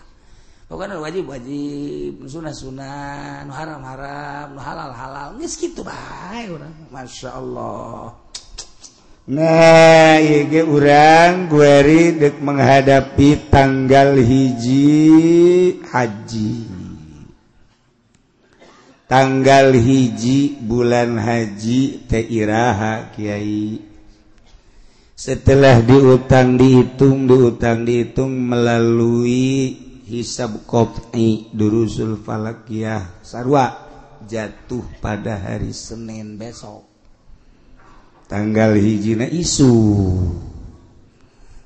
Pokokna wajib wajib, sunah sunah, nu haram haram, nu halal halal, geus kitu bae urang. Masya Allah. Nah, ieu ge urang gueri deuk menghadapi tanggal 1 haji. Tanggal 1 bulan haji teh iraha kiai. Setelah diutang dihitung, diutang dihitung melalui hisab qat'i durusul falakiyah sarwa jatuh pada hari Senin besok. Tanggal 1 isu.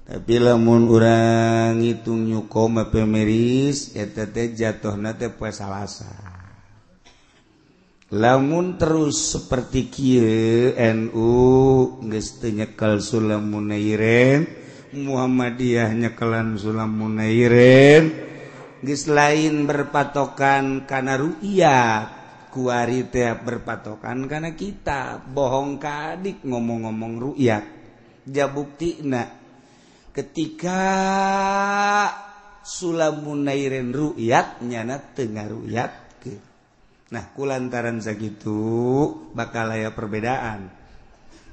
Tapi lamun urang ngitung nyukom pemeris eta teh jatuhna teh poe Salasa. Lamun terus seperti kieu NU geus teu nyekel Sulam Munairin, Muhammadiyah nyekelan Sulam Munairin, geus lain berpatokan kana ru'yat, kuari teh berpatokan kana kitab. Bohong ka adik ngomong-ngomong ru'yat. Jabuktina ketika Sulam Munairin ru'yat nyana teu ngaruyatkeun. Nah kulantaran sakitu bakal aya perbedaan.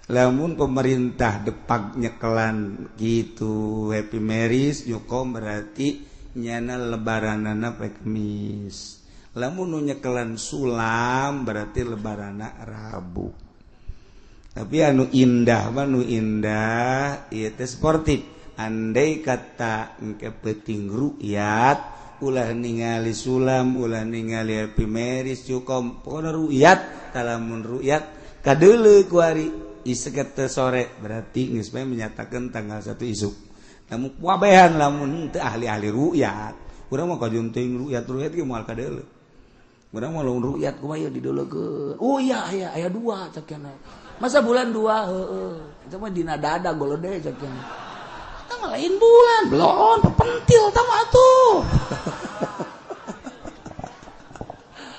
Lamun pemerintah depak nyekelan gitu Happy Marriage nyukom berarti nyana lebaranana poe Kemis. Lamun nu nyekelan Sulam berarti lebaranana Rabu. Tapi anu indah mah nu indah ieu teh sportif. Andai kata engke peuting ru'yat ulah ningali Sulam, ulah ningali Happy Marriage cukom, pokona ru'yat, talamun ru'yat kadeuleu kuari iseket sore berarti geus bae menyatakan tanggal 1 isuk. Lamun wabehan lamun teu ahli-ahli ru'yat, urang mah kajun teuing ru'yat-ru'yat ge moal kadeuleu. Urang mah lamun ru'yat kumaha ieu dideulekeun. Oh iya aya aya 2 cek cenah. Masa bulan 2 heeh. Itu mah dina dada golode cek cenah. Mah lain bulan, belon pepentil tama atuh.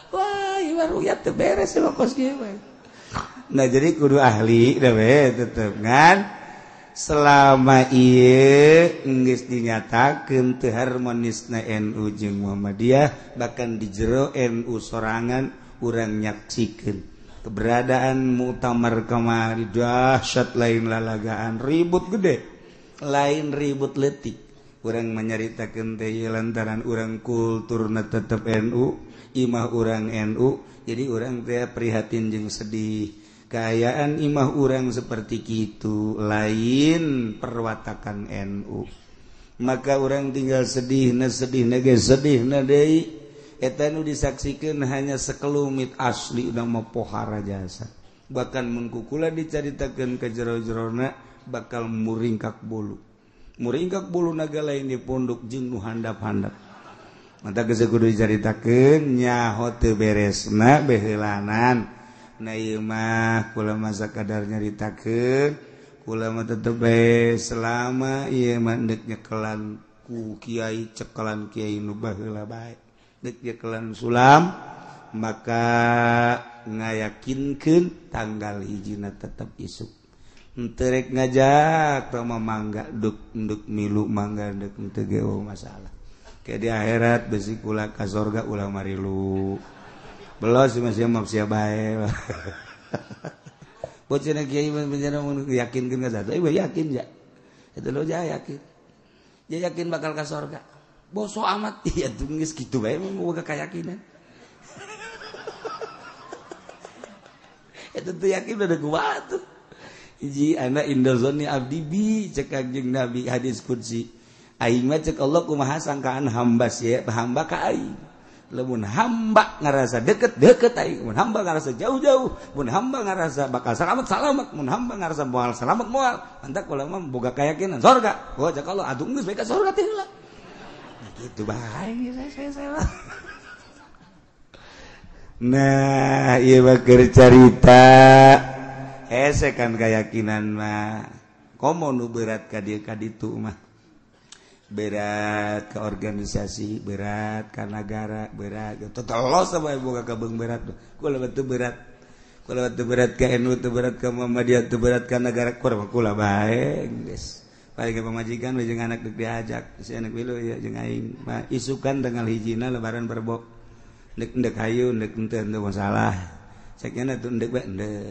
Wah, ieu ru'yat teu beres mah kos kieu. Nah, jadi kudu ahli da we tetep ngan selama ieu geus dinyatakeun teu harmonisna NU jeung Muhammadiyah, bahkan di jero NU sorangan urang nyaksikeun keberadaan muktamar kamari dahsyat lain lalagaan ribut gede. Lain ribut letik. Urang menyaritakeun teh lantaran urang kulturna tetep NU, imah urang NU, jadi urang teh prihatin jeung sedih. Kaayaan imah urang seperti kitu, lain perwatakan NU. Maka urang tinggal sedih na sedih na ge sedih na deui. Eta nu disaksikeun hanya sekelumit asli urang mah pohara jasa. Bahkan mun kukula dicaritakeun ka jero-jerona bakal muringkak bulu. Muringkak bulu naga lain di pondok jeung nu handap-handap. Mata geus kudu dicaritakeun nyaho teu beresna beheulanan. Nah ieu mah kula mah sakadar nyaritakeun, kula mah tetep bae selama ieu mah deuk nyekelan ku kiai cekelan kiai nu baheula bae. Deuk nyekelan Sulam maka ngayakinkeun tanggal hijina tetep isuk. Enterek ngajak tama mangga duk nduk milu mangga nduk teu ge masalah. Kayak di akhirat besi kula ka sorga ulah marilu. Belos masih mah sia bae. Bocah kiai bencana mun yakinkeun ka satu, ieu yakin ja. Eta lo ja yakin. Dia yakin bakal ka sorga. Boso amat iya tuh geus kitu bae mun boga keyakinan. Eta teu yakin udah kuat tuh. Hiji anak indozoni abdi bi cek kanjeng Nabi hadis qudsi. Aing mah cek Allah kumaha sangkaan hamba sia hamba ka aing. Lamun hamba ngarasa deket-deket aing, mun hamba ngarasa jauh-jauh, mun hamba ngarasa bakal selamat-selamat, mun hamba ngarasa moal selamat moal. Mantak kula mah boga keyakinan sorga. Oh cek Allah atuh geus bae ka sorga teh heula. Nah kitu bae saya. Nah, ieu mah keur carita. Hese kan keyakinan mah komo nu berat ka dieu ka ditu mah berat ke organisasi berat ka nagara berat tetelos bae boga kabeung berat kula teu berat kula teu berat ka NU teu berat ka Muhammadiyah teu berat ka nagara kula bae geus paling ka pamajikan we jeung anak deuk diajak si anak milu ieu jeung aing mah isukan tanggal hijina lebaran berbok deuk ndek hayu ndek henteu henteu masalah cek nya tuh ndek bae ndek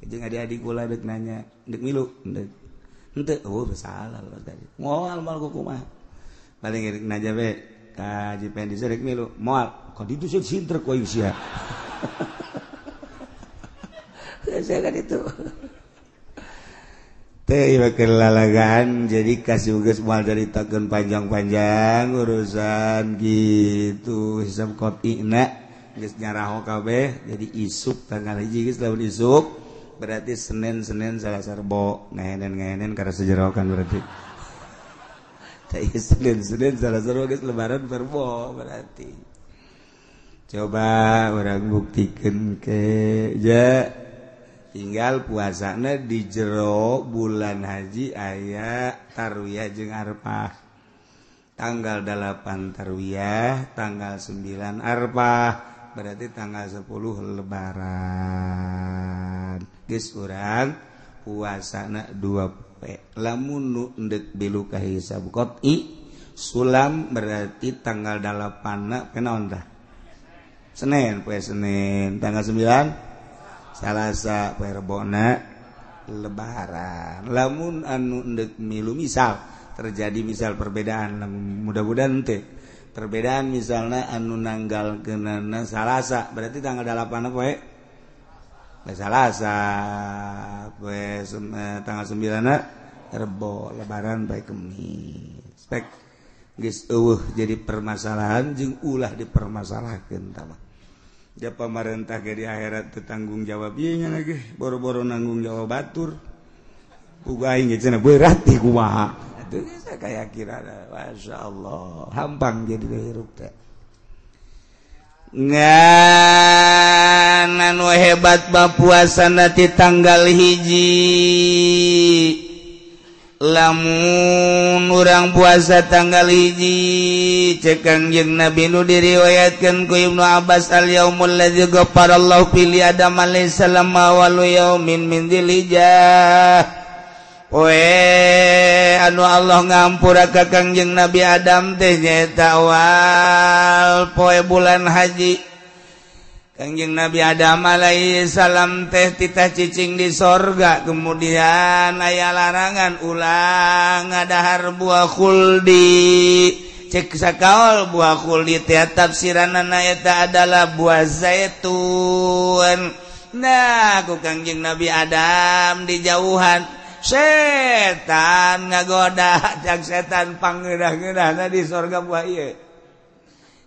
jeung adik-adik kula deuk nanya deuk milu ndek henteu oh salah tadi moal moal kumaha paling deuk nanya we ka Haji Pendi deuk milu moal ka ditu sieun sintrek we sia. Saya kan itu teh ieu keur lalagaan jadi kasih geus moal caritakeun panjang-panjang urusan gitu hisab qati'na geus nyaraho kabeh jadi isuk tanggal 1 geus lamun isuk berarti Senin Selasa Rebo ngahenen karena sejerokan berarti. Senin Selasa geus lebaran Rebo berarti. Coba orang buktikan ke ya tinggal puasana di jero bulan haji aya tarwiyah jeung arfah. Tanggal 8 tarwiyah, tanggal 9 arfah, berarti tanggal 10 lebaran. Geus urang puasana 2 poe. Lamun nu endek bilu ka hisab qat'i sulam berarti tanggal 8 na naon tah? Senin, poe Senin, tanggal 9 Salasa, poe Rebona lebaran. Lamun anu endek milu misal terjadi misal perbedaan, mudah-mudahan teh perbedaan misalnya anu nanggal kenana Salasa berarti tanggal 8 poe Salasa, poe tanggal 9 Rebo lebaran poe Kemis. Pek geus eueuh jadi permasalahan jeung ulah dipermasalahkeun tah mah. Ja pamarentah ge di akhirat teu tanggung jawab ieu nya lagi boro-boro nanggung jawab batur. Uga aing ge cenah berat di kumaha. Atuh geus kayakinan masyaallah hampang jadi hirup teh. Ngan anu hebat bab puasana ti tanggal 1. Lamun urang puasa tanggal 1 cek Kangjeng Nabi nu diriwayatkeun ku Ibnu Abbas al yaumul ladzi ghafarallahu fi li Adam alaihi salam awalu yaumin min dzilhijjah. Poe anu Allah ngampura ka Kangjeng Nabi Adam teh nyaeta awal poe bulan haji. Kangjeng Nabi Adam alaihi salam teh titah cicing di sorga, kemudian aya larangan ulah ngadahar buah khuldi. Cek sakaol buah khuldi teh tafsiranana eta adalah buah zaitun. Nah, ku Kangjeng Nabi Adam dijauhan, setan ngagoda, cak setan pangeunah-geunahna di sorga buah ieu.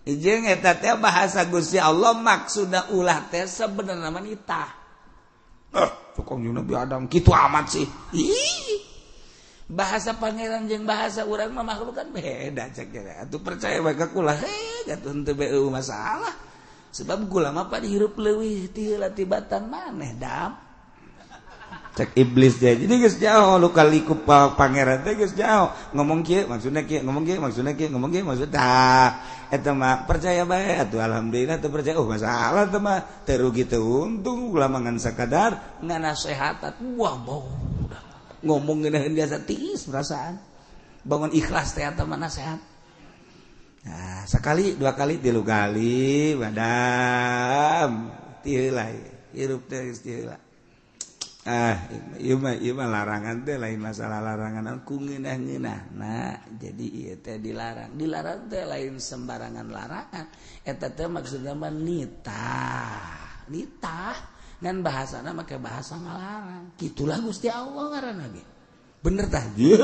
Jeung eta teh bahasa Gusti Allah maksudna ulah teh sebenarnya mah nitah. Cukong Nabi Adam kitu amat sih. Ih. Bahasa pangeran jeung bahasa urang mah makhluk kan beda cek kira. Atuh percaya bae ka kula heh atuh henteu beu masalah. Sebab kula mah pada hirup leuwih ti heula tibatan maneh dam. Cek iblis dia. Jadi geus jauh lu kali ku pangeran teh geus jauh. Ngomong kieu maksudna kieu, ngomong kieu maksudna kieu, ngomong kieu maksudna tah. Eta mah percaya bae atuh alhamdulillah teu percaya oh masalah teh mah teu rugi teu untung ulah ngan sakadar nganasehatan. Wah bau ngomong ngeunaheun biasa tiis perasaan. Bangun ikhlas teh eta mah nasehat. Nah, sekali, dua kali, tilu kali madam ti heula hirup teh geus ti heula. Ah, ieu mah larangan teh lain masalah larangan ku ngeunah-ngeunah. Nah, jadi ieu teh dilarang. Dilarang teh lain sembarangan larangan. Eta teh maksudna mah nitah. Nitah ngan bahasana make bahasa ngalarang. Kitulah Gusti Allah ngaranna ge. Bener tah? Ye,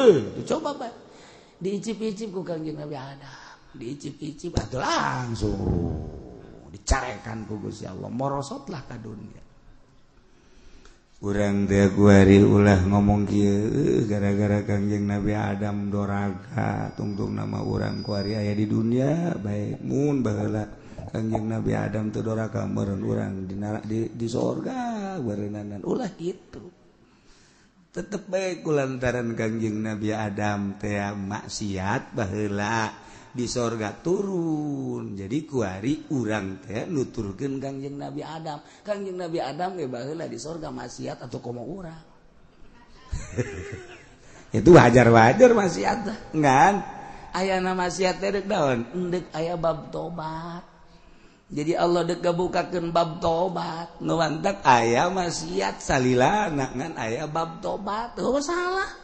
coba bae. Diicip-icip ku Kangjeng Nabi Adam. Diicip-icip atuh langsung dicarekan ku Gusti Allah. Morosotlah ka dunia. Urang teh kuari ulah ngomong kieu gara-gara Kangjeng Nabi Adam doraka tungtung nama urang kuari aya di dunia bae mun baheula Kangjeng Nabi Adam teu doraka meureun urang di sorga beureunanan ulah kitu tetep bae kulantaran Kangjeng Nabi Adam teh maksiat baheula di sorga turun jadi kuari urang teh nuturkeun Kangjeng Nabi Adam. Kangjeng Nabi Adam ge baheula di sorga maksiat atau komo urang. Itu wajar-wajar maksiat ngan ayana maksiat teh deuk naon endek aya bab tobat. Jadi Allah dek gabukakeun bab tobat nu mantak aya maksiat salilana ngan aya bab tobat teu masalah.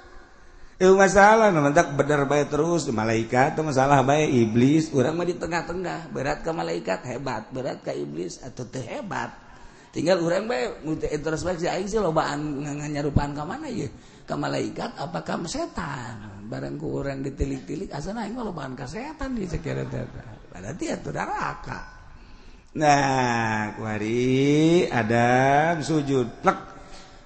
Itu masalah, mentak bener bae terus malaikat itu masalah bae iblis, urang mah di tengah-tengah, berat ke malaikat hebat, berat ke iblis atau teu hebat. Tinggal urang bae introspeksi aing sih lobaan nyarupaan ka mana ieu? Ka malaikat apa ka setan? Barang ku urang ditilik-tilik asana aing mah lobaan ka setan di sakira teh. Berarti atuh neraka. Nah, kuari Adam sujud plek.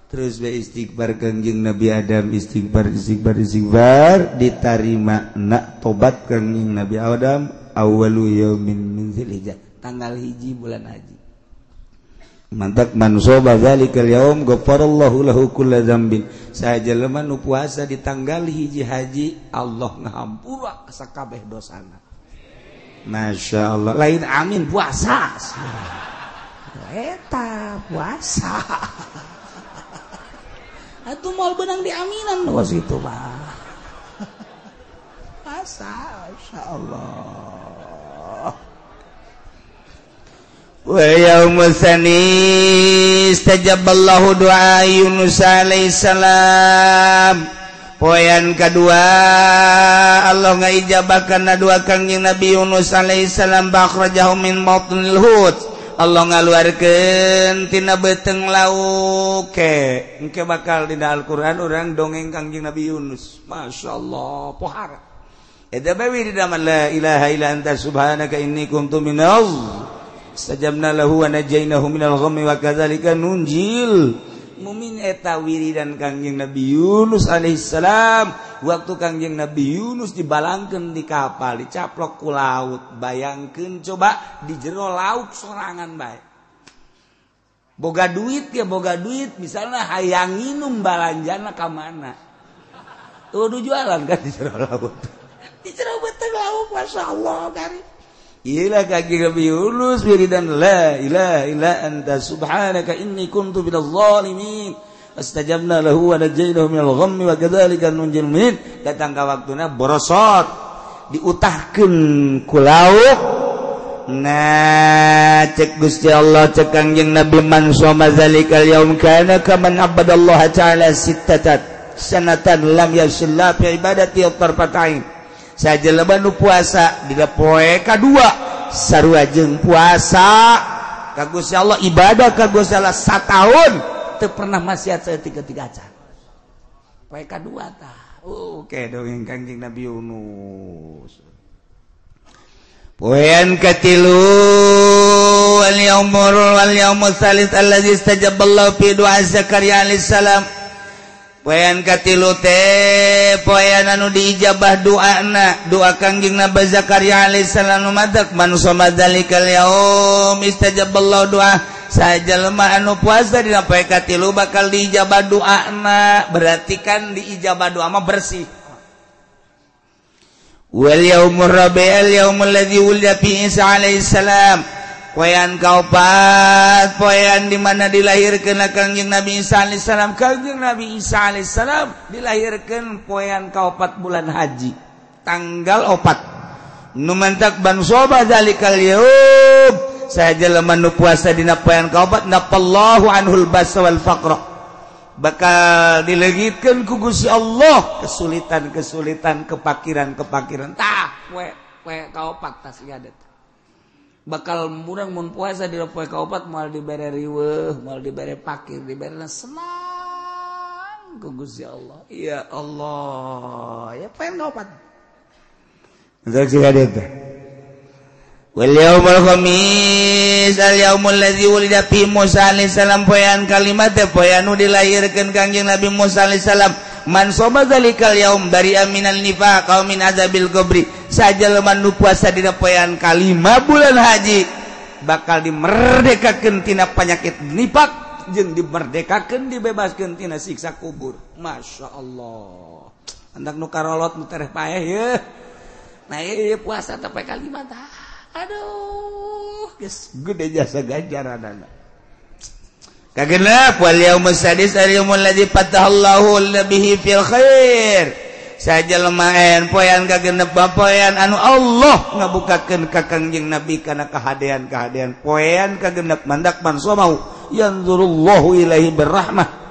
Terus be istighfar Kangjeng Nabi Adam, istighfar istighfar istighfar, ditarima nak tobat Kangjeng Nabi Adam awwalu yaumin min dzilhijjah, tanggal 1 bulan haji. Mantak man soba zalikal yaum ghafarallahu lahu kulla dzambin. Saha jelema nu puasa di tanggal 1 haji, Allah ngahampura sakabeh dosana. Masya Allah, lain amin puasa. Eta puasa. Atuh moal beunang diaminan was itu mah. Puasa, Masya Allah. Wa yaumus tsani istajaballahu du'a Yunus alaihi salam. Poean kedua Allah ngaijabah kana doa Kangjeng Nabi Yunus alaihi salam, bakhrajahu min batnil hut. Allah ngaluarkeun tina beuteung lauk. Engke bakal dina Al-Qur'an urang dongeng Kangjeng Nabi Yunus. Masya Allah, pohara. Eta bae dina la ilaha illa anta subhanaka inni kuntu minal istajabna lahu wa najainahu minal ghammi wa kadzalika nunjil mumin. Eta wiridan Kangjeng Nabi Yunus alaihissalam. Waktu Kangjeng Nabi Yunus dibalangkeun di kapal, dicaplok ku laut. Bayangkeun coba di jero laut sorangan bae. Boga duit ya boga duit, misalnya hayang nginum balanjana ka mana? Tuh jualan kan di jero laut. Di jero beuteung laut, masyaallah kari. Ila Kangjeng Nabi Yunus wiridan la ilaha illa anta subhanaka inni kuntu minadh dhalimin. Astajabna lahu wa najainahu minal ghammi wa kadzalika nunjil mu'minin. Datang ka waktuna borosot diutahkeun ku lauk. Nah cek Gusti Allah, cek Kangjeng Nabi, man shoma zalikal yaum kana kaman abadallaha ta'ala sittatat sanatan lam yashilla fi ibadati tarfatain. Sajelema nu puasa dina poe kadua sarua jeung puasa ka Gusti Allah, ibadah ka Gusti Allah sataun teu pernah maksiat saeutik tiga acan. Poe kadua tah. Oke dongeng Kangjeng Nabi Yunus. Poean katilu wal yaumul wal yaumul tsalits allazi istajaballahu fi du'a Zakaria alaihi salam. Poean katilu teh poean anu diijabah doana, doa Kangjeng Nabi Zakaria alaihissalam nu madak man shoma dzalikal yaum istajaballahu doa. Sajelema anu puasa dina poe katilu bakal diijabah doana, berarti kan diijabah doa mah bersih. Wal yaumur rabi'al yaumul ladzi wulida fi Isa alaihissalam. Poean kaopat, poean di mana dilahirkeun Kangjeng Nabi Isa alaihissalam. Kangjeng Nabi Isa alaihissalam dilahirkeun poean kaopat bulan haji, tanggal 4. Nu mantak ban soba zalikal yaum. Sajelema nu puasa dina poean kaopat, nafallahu anhul basa wal faqra. Bakal dileungitkeun ku Gusti Allah kesulitan-kesulitan, kepakiran-kepakiran. Tah, poe kaopat tas ieu. Bakal murang mun puasa di poe kaopat moal dibere riweuh, moal dibere pakir, dibere senang ku Gusti Allah. Ya Allah, ya poe kaopat. Saksi hadits. Wal yaumul khamis al yaumul ladzi wulida fi Musa alaihi salam. Poean kalimat teh poean nu dilahirkeun Kangjeng Nabi Musa alaihi salam. Man shoma zalikal yaum bari'a minal nifaq aw min azabil qabri. Sajelema nu puasa dina poean kalima bulan haji bakal dimerdekakeun tina penyakit nifaq jeung dimerdekakeun dibebaskeun tina siksa kubur. Masya Allah. Andak nu karolot nu tereh paeh ye. Nah ieu puasa teh poe kalima tah. Aduh, geus gede jasa ganjaranana. Kagenep wal yaumus sadis al yaumul ladzi fatahallahu bihi fil khair. Sajelema poean kagenep poean anu Allah ngabukakeun ka Kangjeng Nabi kana kahadean-kahadean. Poean kagenep mandak man somau yanzurullahu ilaihi birrahmah.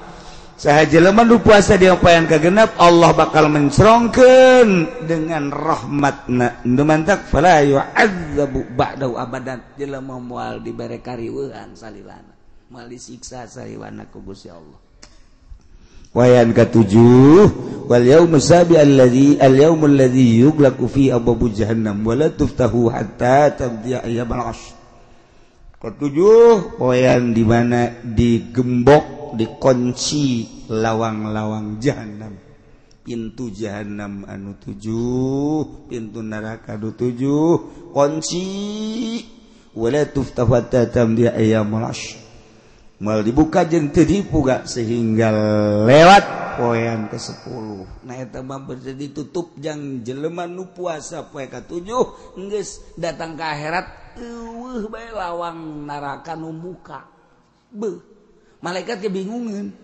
Saha jelema nu puasa di poean kagenep Allah bakal mencerongkeun dengan rahmatna. Nu mantak fala yu'adzabu ba'dahu abadan. Jelema moal dibere kariweuhan salilana, moal disiksa salilana ku Gusti Allah. Wayan ketujuh wal yaumus sabi alladzi al yaumul ladzi yughlaqu fi abwabu jahannam wa la tuftahu hatta tamdiya ayyamul ashr. Ketujuh poean di mana digembok dikunci lawang-lawang jahanam, pintu jahanam anu 7, pintu neraka anu 7 kunci. Wala tuftahu hatta tamdi ayyamul ashr, mal dibuka jeung teu dibuka sehingga lewat poean ke-10. Nah eta mah ditutup jang jelema nu puasa poe ka-7 geus datang ka akhirat eueuh bae lawang neraka nu muka. Beuh, malaikat ge bingungeun.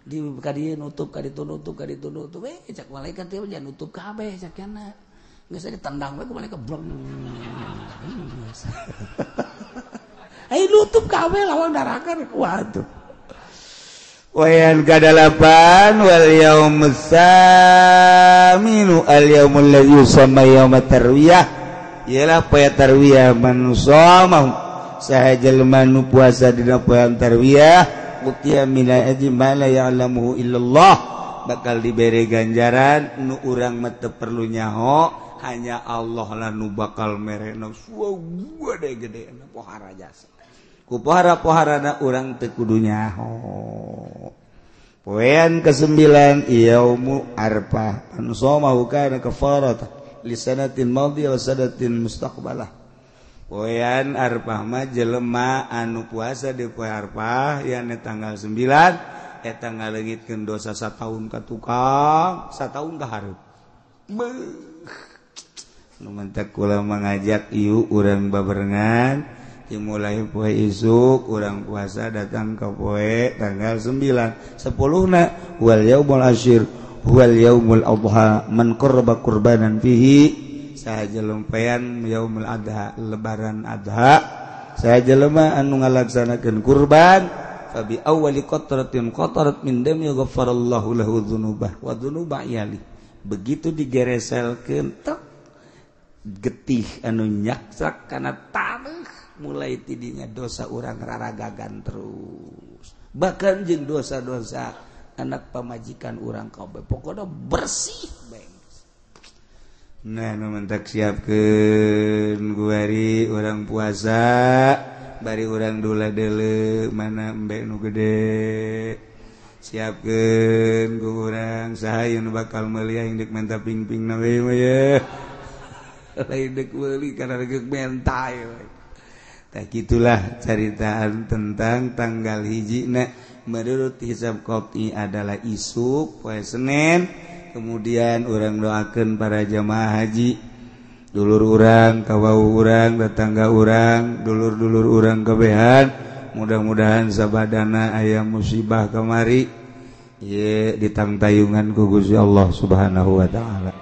Di ka dieu nutup, ka ditu nutup, ka ditu nutup. Cak malaikat teh jangan nutup kabeh cak kana. Geus ditendang we ku malaikat blong. Ayo nutup kabeh lawang neraka waduh. Wayan kadalapan wal yaumus saminu al yaumul ladzi yusamma yaumat tarwiyah, ialah poe tarwiyah man shoma saha jelema nu puasa dina poe tarwiyah utiya min ajri ma la ya'lamuhu illallah, bakal dibere ganjaran nu urang mah teu perlu nyaho, hanya Allah lah nu bakal merena gede gede pohara jasa ku pohara-poharana urang teu kudu nyaho. Poean ke-9 yaumu arfah man shoma kana kafarata li sanatin madiyah wa sanatin mustaqbalah. Poean arfah mah jelema anu puasa di poe arfah yakni tanggal 9 eta ngaleungitkeun dosa sataun ka tukang, sataun ka hareup. Nu mentak kula mengajak ieu urang babarengan dimulai poe isuk urang puasa datang ke poe tanggal 9 10 na wal yaumul asyir wal yaumul adha man qarraba qurbanan fihi, saha lumpean yaumul adha lebaran adha saha jelema anu ngalaksanakeun kurban fa bi awwali qatratin qatarat min dami ghafarallahu lahu dzunubah wa dzunuba iyali. Begitu digereselkeun tek getih anu nyaksak kana taneuh mulai tidinya dosa urang raragagan terus, bahkan jeung dosa-dosa anak pamajikan urang kabeh pokona bersih bae. Nah nu mentak siapkeun guari urang puasa bari urang dula deuleu mana embe nu gede, siapkeun ku urang saha nu bakal meuli aing deuk menta ping-ping na we mah ye lain deuk meuli kana deuk menta we. Tah gitulah caritaan tentang tanggal hijina menurut hisab qat'i adalah isuk poe Senin. Kemudian urang doakeun para jamaah haji, dulur urang, kawau urang, tetangga urang, dulur-dulur urang kabehan, mudah-mudahan sabadana aya musibah kamari ye ditangtayungan ku Gusti Allah Subhanahu wa taala,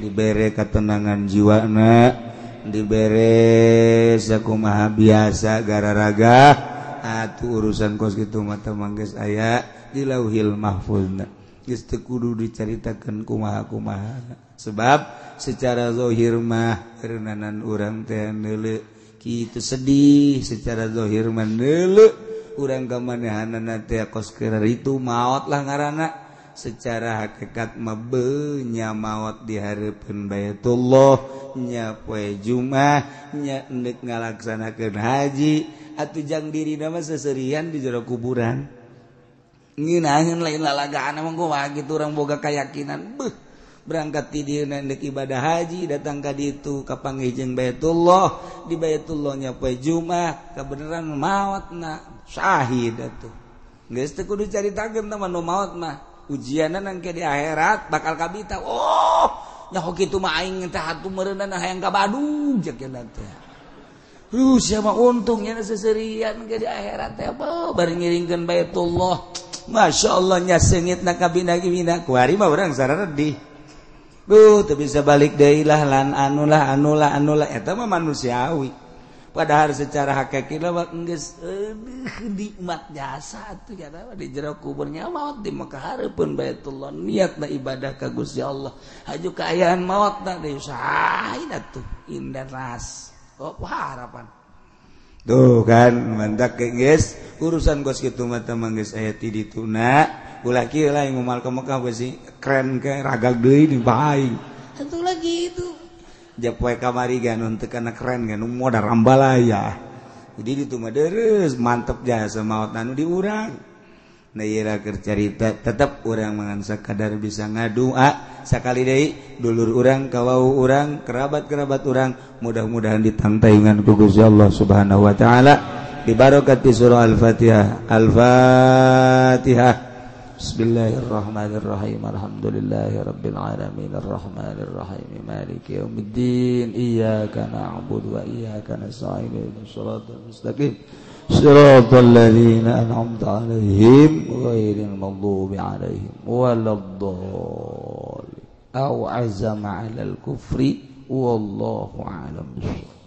dibere ketenangan jiwana, dibere sakumaha biasa gararaga atuh urusan kos kitu mah teh geus aya di Lauhil Mahfuzna. Geus teu kudu dicaritakeun kumaha-kumaha sebab secara zahir mah reunanan urang teh neuleu kitu sedih, secara zahir mah neuleu urang ka manehanana teh kos kitu maot lah ngaranna, secara hakikat mah beunya maot di hareupeun Baitullah nya poe Jumat nya endek ngalaksanakeun haji atuh jang dirina mah seserian di jero kuburan. Ngeunaheun lain lalagaan mah kumaha kitu urang boga kayakinan beuh berangkat ti dieu endek ibadah haji datang ka ditu kapanggih jeung Baitullah, di Baitullah nya poe Jumat kabeneran maotna syahid atuh. Geus teu kudu caritakeun tah nu maot mah ujianna nangke di akhirat bakal kabita. Oh nyaho kitu mah aing teh atuh meureunana hayang ka Badung cek cenah teh. Sia mah untung nya seserian ke di akhirat teh bari ngiringkeun Baitullah. Masya Allah nya seungitna kabina-bina kuari mah urang sararedih. Duh teu bisa balik deui lah lan anulah anulah anulah eta mah manusiawi. Padahal secara hakiki mah geus nikmat jasa atuh nya di jero kuburnya maot di Mekah hareupeun Baitullah niatna ibadah ka Gusti Allah. Haju kaayaan maotna deui syahid atuh indah ras. Oh harapan. Tuh kan mantak geus urusan kos kitu mah teh geus aya ti dituna ulah kieu lah ngumal ka Mekah beusi keren ke ragag deui di bae. Satu lagi itu japoe kamari gan teu kana keren gan modar ambalaya. Jadi ditu mah deres mantep jasa maot anu di urang. Nah ieu keur carita tetep urang mangan sakadar bisa ngadua sakali deui dulur urang kawau urang kerabat-kerabat urang mudah-mudahan ditantaingan ku Gusti Allah Subhanahu wa taala bibarakati surah Al-Fatihah. Al-Fatihah. Bismillahirrahmanirrahim. Alhamdulillahirabbil alamin arrahmanirrahim maliki yaumiddin iyyaka na'budu wa iyyaka nasta'in ihdinas siratal mustaqim siratal ladzina an'amta 'alaihim ghairil maghdubi 'alaihim waladdallin. Aw azama 'alal kufri wallahu a'lam bissawab.